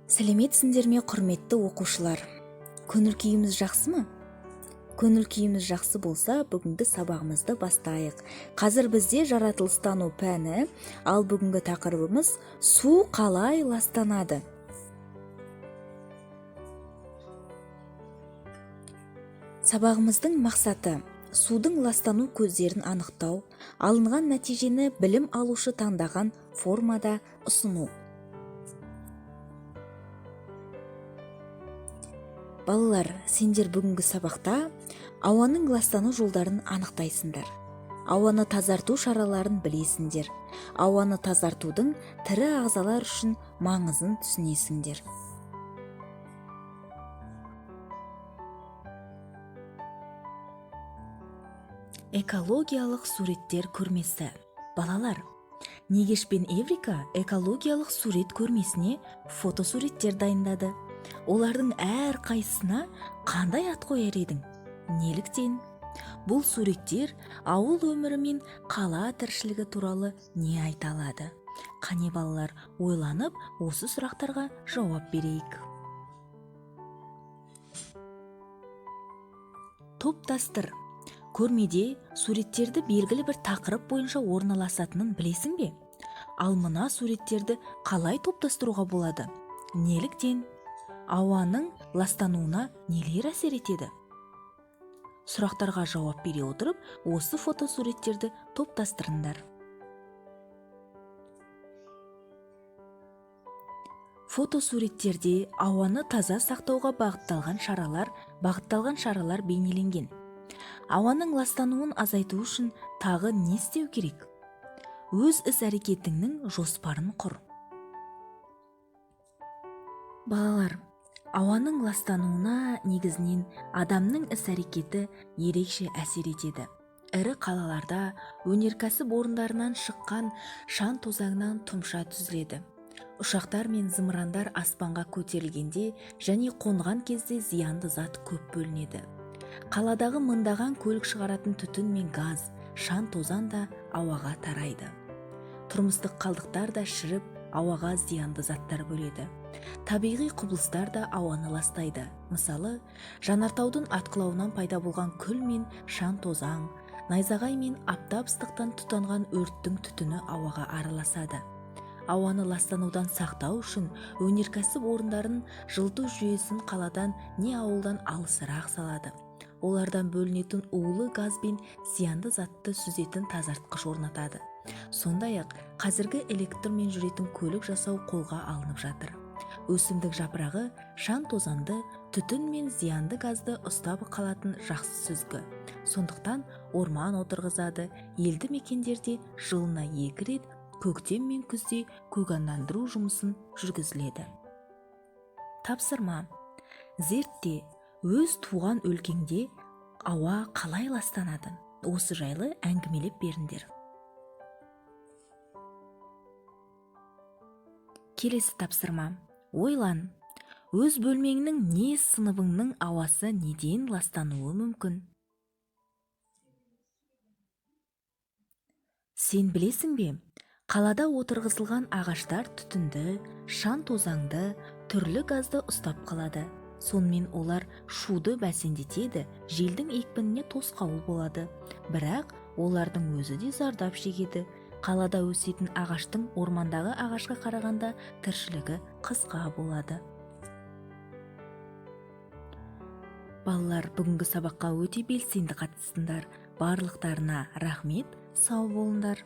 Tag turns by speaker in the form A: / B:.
A: Сәлеметсіңдер ме, құрметті оқушылар? Көңіл күйіміз жақсы ма? Көңіл күйіміз жақсы болса, бүгінгі сабағымызды бастайық. Қазір бізде жаратылыстану пәні, ал бүгінгі тақырыбымыз су қалай ластанады? Сабағымыздың мақсаты судың ластану көздерін анықтау, алынған нәтижені білім алушы таңдаған формада ұсыну. Балалар, сендер бүгінгі сабақта ауаның ластану жолдарын анықтайсыңдар. Ауаны тазарту шараларын білесіңдер. Ауаны тазартудың тірі ағзалар үшін маңызын түсінесіңдер. Экологиялық суреттер көрмесі. Балалар, Негеш пен Эврика экологиялық сурет көрмесіне фотосуреттер дайындады. Олардың әр қайсысына қандай ат қояр едің? Неліктен? Бұл суреттер ауыл өмірі мен қала тіршілігі туралы не айта алады? Қане, балалар, ойланып, осы сұрақтарға жауап берейік. Топтастыр. Көрмеде суреттерді белгілі бір тақырып бойынша орналасатынын білесің бе? Ал мына суреттерді қалай топтастыруға болады? Неліктен? Ауаның ластануына нелер әсер етеді? Сұрақтарға жауап бере отырып, осы фотосуреттерді топтастырыңдар. Фотосуреттерде ауаны таза сақтауға бағытталған шаралар бейнеленген. Ауаның ластануын азайту үшін тағы не істеу керек? Өз іс-әрекетіңнің жоспарын құр. Балалар, ауаның ластануына негізінен адамның іс-әрекеті ерекше әсер етеді. Ірі қалаларда өнеркәсіп орындарынан шыққан шаң тозаңнан тұмша түзіледі. Ұшақтар мен зымырандар аспанға көтерілгенде және қонған кезде зиянды зат көп бөлінеді. Қаладағы мыңдаған көлік шығаратын түтін мен газ, шаң тозаң да ауаға тарайды. Тұрмыстық қалдықтар да шіріп, ауаға зиянды заттар бөледі. Табиғи құбылыстар да ауаны ластайды. Мысалы, жанартаудың атқылауынан пайда болған күл мен шаң тозаң, найзағай мен аптап ыстықтан тұтанған өрттің түтіні ауаға араласады. Ауаны ластанудан сақтау үшін өнеркәсіп орындарын жылыту жүйесін қаладан не ауылдан алысырақ салады. Олардан бөлінетін улы газ бен зиянды затты сүзетін тазартқыш орнатады. Сондай-ақ қазіргі электрмен жүретін көлік жасау қолға алынып жатыр. Өсімдік жапырағы шаң тозаңды, түтін мен зиянды газды ұстап қалатын жақсы сүзгі. Сондықтан орман отырғызады, елді мекендерде жылына 2 рет көктем мен күзде көгалдандыру жұмысын жүргізіледі. Тапсырма. Зертте, өз туған өлкеңде ауа қалай ластанады? Осы жайлы әңгімелеп беріңдер. Келесі тапсырма. Ойлан. Өз бөлмеңнің не сыныбыңның ауасы неден ластануы мүмкін? Сен білесің бе? Қалада отырғызылған ағаштар түтінді, шаң тозаңды, түрлі газды ұстап қалады. Сонымен олар шуды бәсеңдетеді, желдің екпініне тосқауыл болады. Бірақ олардың өзі де зардап шегеді. Қалада өсетін ағаштың ормандағы ағашқа қарағанда тіршілігі қысқа болады. Балалар, бүгінгі сабаққа өте белсенді қатыстыңдар. Барлықтарына рахмет, сау болыңдар.